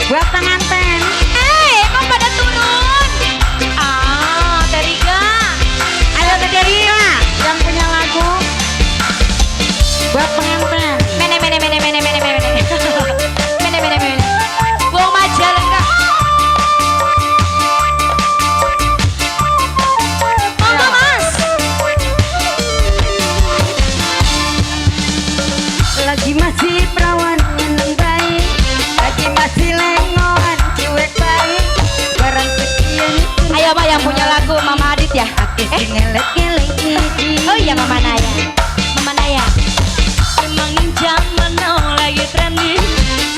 Buat pengantin. Eh, kok pada turun? Ah, Teriga. Ayo Teriga yang punya lagu buat pengantin. Mene mene mene mene mene mene. Mene mene mene. Wong Majalengka. Monggo, Mas. Lagi masih perawan nyeneng baik, lagi masih lengoan cuek baik, barang sekian. Ayo, Pak, yang punya lagu Mama Adit ya. Eh, ngelek-ngelek iki. Oh iya, Mama Naya. Mama Naya. Memang zaman now lagi trending,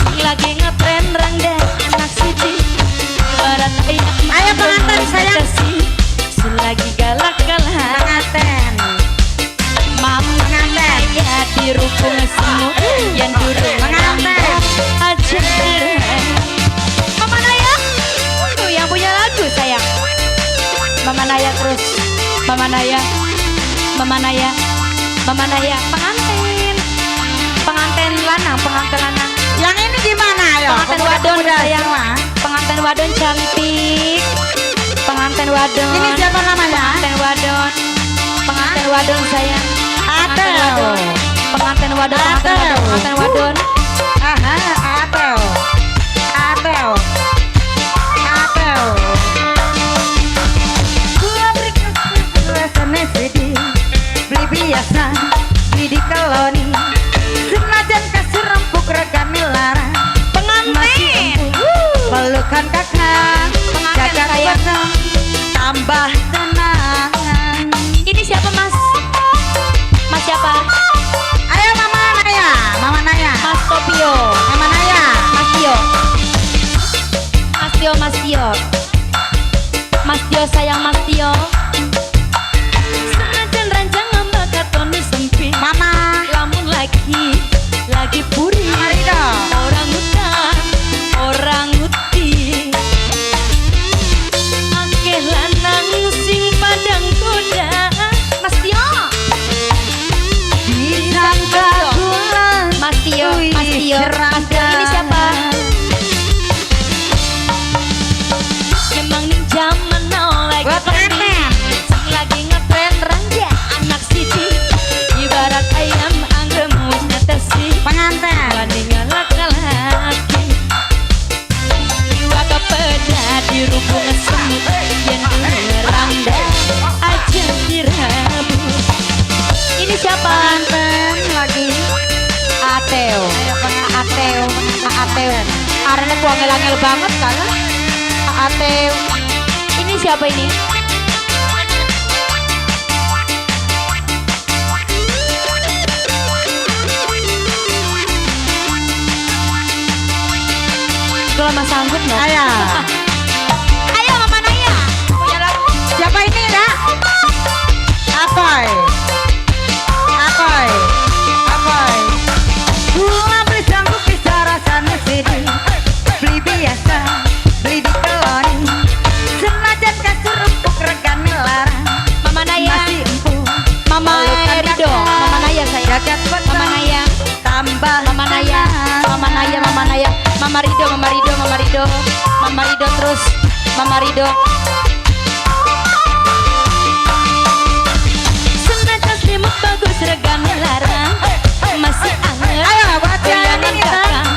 sing lagi ngetren rangda anak siji. Barat ayak. Ayo, pengantin, sayang. Selagi galak-galak. Pengantin. Mama Pengantin. Naya dirubung semut yang durung Pengantin. Aja. Mama Naya. Tuh yang punya lagu, sayang. Mama Naya terus. Mama Naya. Mama Naya. Mama Naya pengantin. Pengantin lanang, pengantin lanang. Yang ini gimana ayo? Pengantin wadon Pemuda-pemuda sayang. semua. Pengantin wadon cantik. Pengantin wadon. Ini siapa namanya? Pengantin wadon. Pengantin wadon sayang. Pengantin Atau. Wadon. Pengantin wadon, pengantin wadon, Atau. Pengantin wadon. Aha, atau. Atau. Atau. Gua beli rasane sedih, beli biasa, beli di koloni. Senajan kasur empuk regane larang. Pengantin. Pelukan kakak, Pengantin, jagat sayang. Peteng, tambah tenang. Ini siapa, Mas? Mas siapa? Ayo Mama Naya, Mama Naya, Mas Topio. Mama Naya. Mas Tio. Mas Tio, Mas Tio. Mas Tio sayang, Mas Tio. Senajan ranjang ngambak katone sempit. Mama. Lamun lagi puri. Mama Rido. Orang hutan, orang uti. Akeh lanang sing padang kuda. Mas Tio. Disangka kula Mas Tio, Mas Tio, Mas Tio ini siapa? Memang ning zaman now lagi Buat trending. pengantin. Sing lagi ngetren rangga anak siji. Ibarat ayam anggrem wis netesi. Pengantin. Wani ngalak-ngalaki. Iwak kepeda dirubung semut yen rangda aja dirabu. Ini siapa? Pengantin lagi. Ateo. Ateo, Ateo. Arane ku angel-angel banget kan? Ateo. Ini siapa ini? Kalau Mas sanggup nggak? Ayo. Ayo Mama Naya. Punya lagu. Siapa ini, Kak? Apoy. Apoy. Apoy. Gula beli sanggup bisa rasane sedih. Beli biasa, beli di keloni. Senajan kasur empuk regane larang. Mama Naya. Masih empuk. Mama Pelukan Rido. kakak. Mama Naya saya. Jagat peteng. Mama Naya. Tambah Mama Naya, tenang. Mama Naya, Mama Naya, Mama Rido, Mama Rido, Mama Rido, Mama Rido terus, Mama Rido. Senajan selimut bagus regane larang, masih anget. Ayo buat yang Goyangan ini kita. kakang.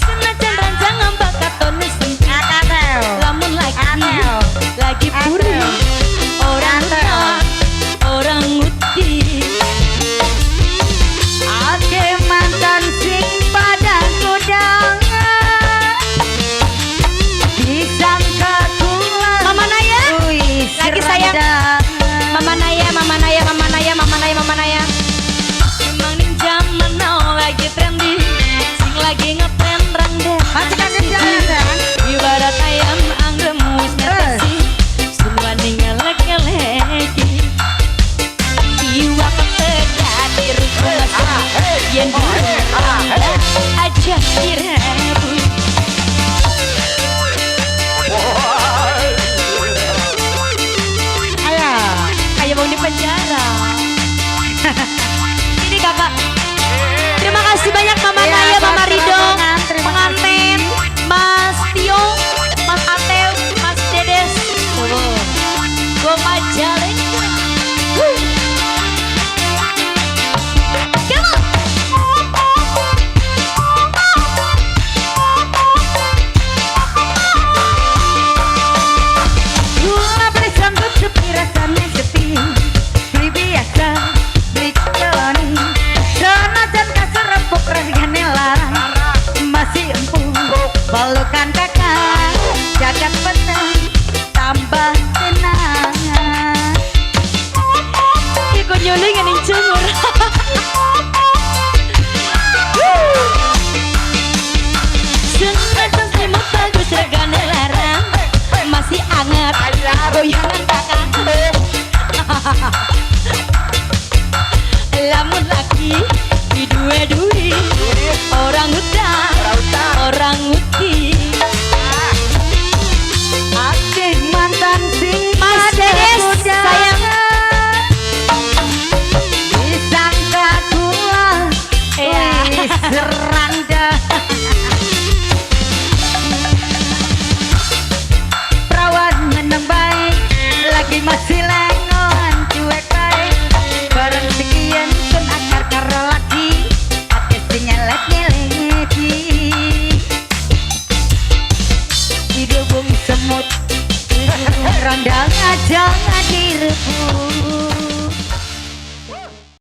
Senajan ranjang ngambak katone sempit, Akateo. lamun lagi Ateo. lagi puri, orang Ateo. utan, orang uti. Ake mantan sing padang kudangan. Disangka kula Mama Naya. Jangan direbut.